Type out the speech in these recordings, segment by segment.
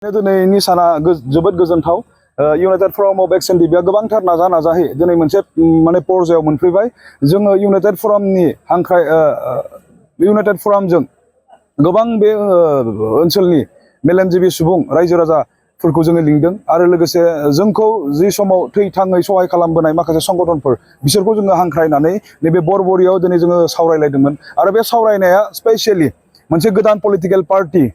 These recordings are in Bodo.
दिनैनि साना जोबोद गोजोनथाव इउनाइटेड फराम अफ EX-NDFB गोबांथार नाजाहै दिनै मोनसे माने पर्यायाव मोनफैबाय जोङो इउनाइटेड फरामनि इउनाइटेड फरामजों गोबां बे ओनसोलनि मेलेमजिबि सुबुं रायजो राजाफोरखौ जोङो लिंदों आरो लोगोसे जोंखौ जि समाव थै-थाङै सहाय खालामबोनाय माखासे संगठनफोर बिसोरखौ जोङो हांख्रायनानै नैबे बरबरियाव दिनै जोङो सावरायलायदोंमोन आरो बे सावरायनाया स्पेसियेलि मोनसे गोदान political party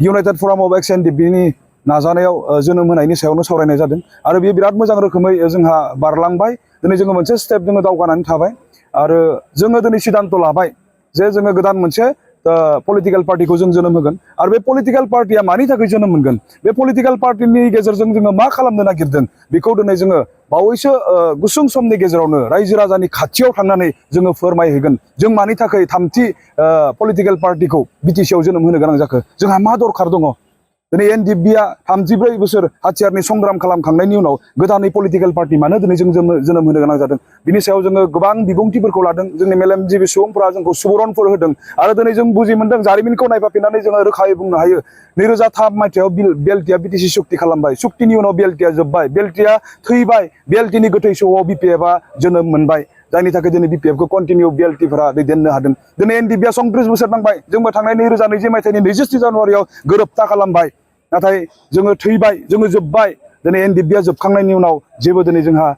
united forum of EX-NDFB नि नाजानायाव जोनोम होनायनि सायावनो सावरायनाय जादों आरो बेयो बिराद मोजां रोखोमै जोंहा बारलांबाय दिनै जोङो मोनसे स्टेप जोङो दावगानानै थाबाय आरो जोङो दिनै सिद्धांत लाबाय जे जोङो गोदान मोनसे पलिटिकेल पार्टीखौ जों जोनोम होगोन आरो बे पलिटिकेल पार्टीया मानि थाखाय जोनोम मोनगोन बे पलिटिकेल पार्टीनि गेजेरजों जोङो मा खालामनो नागिरदों बेखौ दिनै जोङो बावैसो गुसुं समनि गेजेरावनो रायजो राजानि खाथियाव थांनानै जोङो फोरमायहैगोन जों मानि थाखाय थामथि पलिटिकेल पार्टीखौ बिटिसिआव जोनोम होनो गोनां जाखो जोंहा मा दरखार दङ दिनै NDFB-आ 34 बोसोर हाथियारनि संग्राम खालामखांनायनि उनाव गोदानै पलिटिकेल पार्टी मानो दिनै जों जोनोम होनो गोनां जादों बिनि सायाव जोङो गोबां बिबुंथिफोरखौ लादों जोंनि मेलेमजिबि सुबुंफोरा जोंखौ सुबुरनफोर होदों आरो दिनै जों बुजि मोनदों जारिमिनखौ नायफाफिननानै जोङो रोखायै बुंनो हायो 2003 मायथाइयाव बेलटिया बिटिसि सुक्ति खालामबाय सुक्तिनि उनाव बेलटिया जोब्बाय बेलटिया थैबाय बेलटिनि गोथै सहआव BPF-आ जोनोम मोनबाय जायनि थाखाय दिनै BPF-खौ कन्टिनिउ बेलटिफोरा दैदेननो हादों दिनै NDFB-आ 34 बोसोर नांबाय जोंबो थांनाय 2020 मायथाइनि 27 जानुवारियाव गोरोबथा खालामबाय नाथाय जोङो थैबाय जोङो जोब्बाय दिनै NDFB-आ जोबखांनायनि उनाव जेबो दिनै जोंहा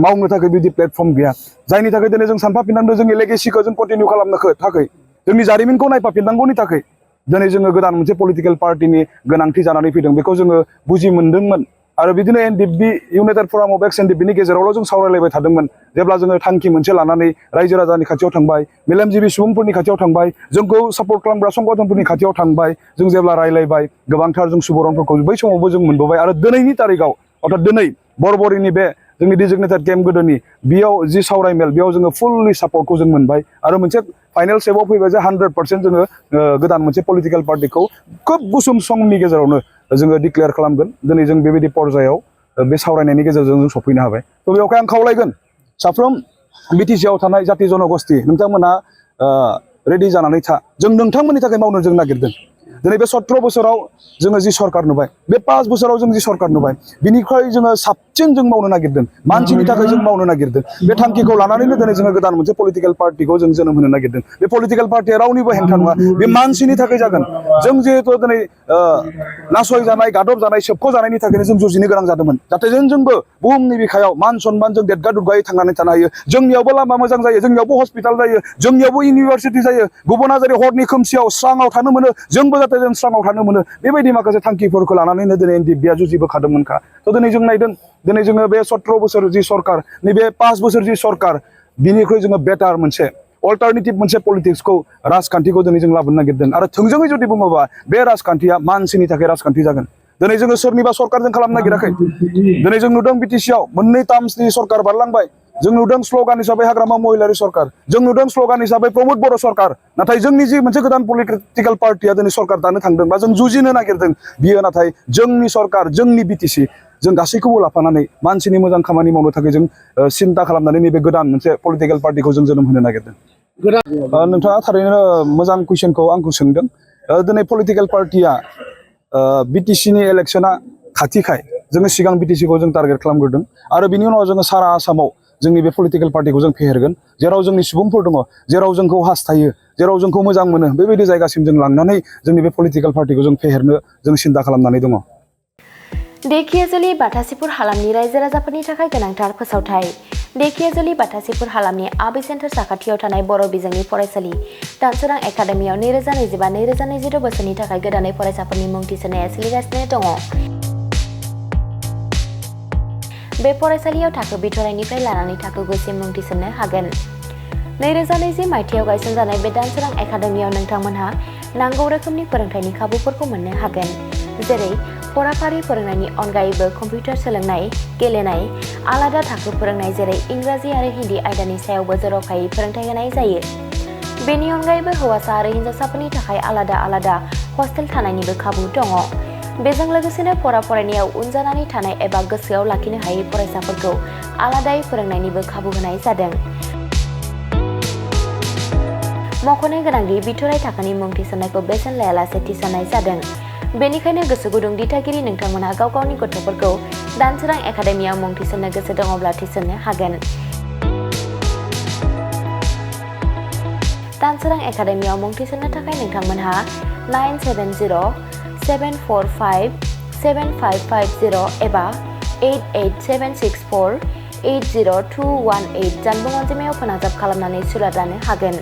मावनो थाखाय बिदि प्लेटफर्म गैया जायनि थाखाय दिनै जों सानफाफिननांगौ जोंनि लेगेसिखौ जों कन्टिनिउ खालामनो थाखाय जोंनि जारिमिनखौ नायफाफिननांगौनि थाखाय दिनै जोङो गोदान मोनसे पलिटिकेल पार्टीनि गोनांथि जानानै फैदों बेखौ जोङो बुजि मोनदोंमोन आरो बिदिनो NDFB इउनाइटेड फराम अफ EX-NDFB-नि गेजेरावल' जों सावरायलायबाय थादोंमोन जेब्ला जोङो थांखि मोनसे लानानै रायजो राजानि खाथियाव थांबाय मेलेमजिबि सुबुंफोरनि खाथियाव थांबाय जोंखौ सापर्ट खालामग्रा संगठनफोरनि खाथियाव थांबाय जों जेब्ला रायलायबाय गोबांथार जों सुबुरनफोरखौ बै समावबो जों मोनबोबाय आरो दिनैनि तारिखाव अर्थात दिनै बरबरिनि बे जोंनि डिजिगनेटेड केम्प गोदोनि बेयाव जि सावरायमेल बेयाव जोङो फुल्लि सापर्टखौ जों मोनबाय आरो मोनसे फाइनाल स्टेपआव फैबाय जे 100% जोङो गोदान मोनसे पलिटिकेल पार्टीखौ खोब गुसुं समनि गेजेरावनो जोङो डिक्लेयार खालामगोन दिनै जों बेबायदि पर्यायाव बे सावरायनायनि गेजेरजों जों सफैनो हाबाय थ' बेवहाय आं खावलायगोन साफ्रोम बिटिसिआव थानाय जाति जनगोष्ठी नोंथांमोना रेडि जानानै था जों नोंथांमोननि थाखाय मावनो जों नागिरदों दिनै बे 17 बोसोराव जोङो जि सरकार नुबाय बे 5 बोसोराव जों जि सरकार नुबाय बिनिख्रुइ जोङो साबसिन जों मावनो नागिरदों मानसिनि थाखाय जों मावनो नागिरदों बे थांखिखौ लानानैनो दिनै जोङो गोदान मोनसे पलिटिकेल पार्टीखौ जों जोनोम होनो नागिरदों बे पलिटिकेल पार्टीया रावनिबो हेंथा नङा बे मानसिनि थाखाय जागोन जों जिहेतु दिनै नासयजानाय गादबजानाय सोबख'जानायनि थाखायनो जों जुजिनो गोनां जादोंमोन जाहाथे जोंबो बुहुमनि बिखायाव मान सन्मान जों देरगा दुरगायै थांनानै थानो हायो जोंनियावबो लामा मोजां जायो जोंनियावबो हस्पिटाल जायो जोंनियावबो इउनिभारसिटि जायो गुबुना जेरै हरनि खोमसियाव स्राङाव थानो मोनो जोंबो जाहाथे जों स्राङाव थानो मोनो बेबायदि माखासे थांखिफोरखौ लानानैनो दिनै NDFB-आ जुजिबोखादोंमोनखा थ' दिनै जों नायदों दिनै जोङो बे 17 बोसोर जि सरकार नैबे 5 बोसोर जि सरकार बिनिख्रुइ जोङो बेटार मोनसे अल्टारनेटिभ मोनसे पलिटिक्सखौ राजखान्थिखौ दिनै जों लाबोनो नागिरदों आरो थोंजोङै जुदि बुङोबा बे राजखान्थिया मानसिनि थाखाय राजखान्थि जागोन दिनै जोङो सोरनिबा सरकारजों खालामनो नागिराखै दिनै जों नुदों बिटिसिआव मोननै टार्मसनि सरकार बारलांबाय जों नुदों स्ल'गान हिसाबै हाग्रामा महिलारि सरकार जों नुदों स्ल'गान हिसाबै प्रमोद बर' सरकार नाथाय जोंनि जि मोनसे गोदान पलिटिकेल पार्टीया दिनै सरकार दानो थांदों बा जों जुजिनो नागिरदों बियो नाथाय जोंनि सरकार जोंनि बिटिसि जों गासैखौबो लाफानानै मानसिनि मोजां खामानि मावनो थाखाय जों सिन्था खालामनानै नैबे गोदान मोनसे पलिटिकेल पार्टीखौ जों जोनोम होनो नागिरदों नोंथाङा थारैनो मोजां कुइसनखौ आंखौ सोंदों दिनै पलिटिकेल पार्टीया बिटिसिनि इलेक्शना खाथिखाय जोङो सिगां बिटिसिखौ जों टारगेट खालामग्रोदों आरो बिनि उनाव जोङो सारा आसामाव जोंनि बे पलिटिकेल पार्टीखौ जों फेहेरगोन जेराव जोंनि सुबुंफोर दङ जेराव जोंखौ हास्थायो जेराव जोंखौ मोजां मोनो बेबायदि जायगासिम जों लांनानै जोंनि बे पलिटिकेल पार्टीखौ जों फेहेरनो जों सिन्था खालामनानै दङ देखियाजुलि बाथासिपुर हालामनि रायजो राजाफोरनि थाखाय गोनांथार फोसावथाय देखियाजुलि बाथासिपुर हालामनि आबै सेन्टार साखाथियाव थानाय बर' बिजोंनि फरायसालि दानसोरां एकाडेमियाव 2025-2026 बोसोरनि थाखाय गोदानै फरायसाफोरनि मुं थिसननाया सोलिगासिनो दङ बे फरायसालियाव थाखो बिथराइनिफ्राय लानानै थाखो 9 मुं थिसननो हागोन 2020 मायथाइयाव गायसनजानाय बे दानसोरां एकाडेमियाव नोंथांमोनहा नांगौ रोखोमनि फोरोंथायनि खाबुफोरखौ मोननो हागोन जेरै फराफारि फोरोंनायनि अनगायैबो कम्पिउटार सोलोंनाय गेलेनाय आलादा थाखो फोरोंनाय जेरै इंराजि आरो हिन्दी आयदानि सायावबो जर'खायै फोरोंथाय होनाय जायो बेनि अनगायैबो हौवासा आरो हिन्जावसाफोरनि थाखाय आलादा हस्टेल थानायनिबो खाबु दङ बेजों लोगोसेनो फरायनायाव उन जानानै थानाय एबा गोसोआव लाखिनो हायै फरायसाफोरखौ आलादायै फोरोंनायनिबो खाबु होनाय जादों मख'नो गोनांदि बिथराइ थाखोनि मुं थिसननायखौ बेसेन लायालासे थिसननाय जादों बेनिखायनो गोसो गुदुं दिथागिरि नोंथांमोनहा गाव गावनि गथ'फोरखौ दानसोरां एकाडेमियाव मुं थिसननो गोसो दङब्ला थिसननो हागोन। दानसोरां एकाडेमियाव मुं थिसननो थाखाय नोंथांमोनहा 970-745-7550 एबा 88764-80218 जानबुं अनजिमायाव फोनांजाब खालामनानै सुलाद लानो हागोन।